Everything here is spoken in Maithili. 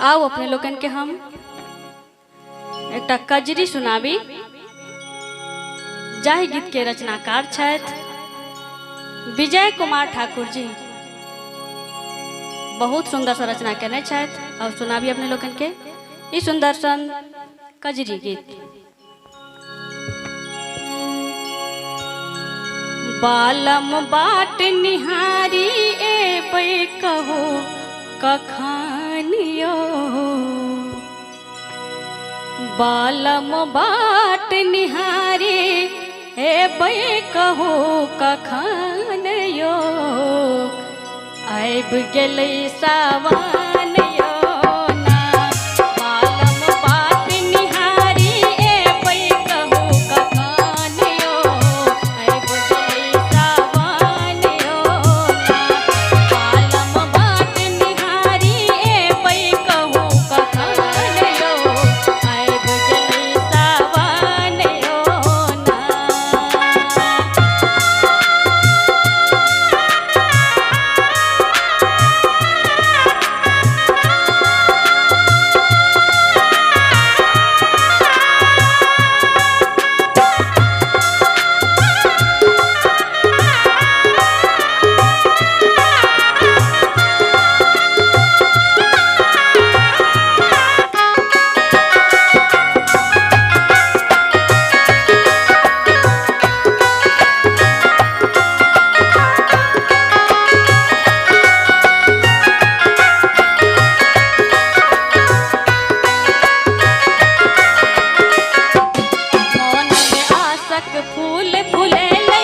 आउ अपने लोकन के हम एकटा कजरी सुनाबी, जाहि गीत के रचनाकार छथि विजय कुमार ठाकुर जी। बहुत सुंदर सा रचना केने छथि और सुनाबी अपने लोकन के ई सुंदर सन कजरी गीत। बालम बाट निहारी एबै कहो कखनियो, बालम बाट निहारी एबै कहो कखनियो, आबि गेलै सावन यो ना। बालम बाट निहारी एबै कहो कखनियो, आबि गेलै सावन यो ना। बालम बाट निहारी एबै कहो कखनियो, आबि गेलै सावन यो ना। मोन में आसक फूल फुलेलै।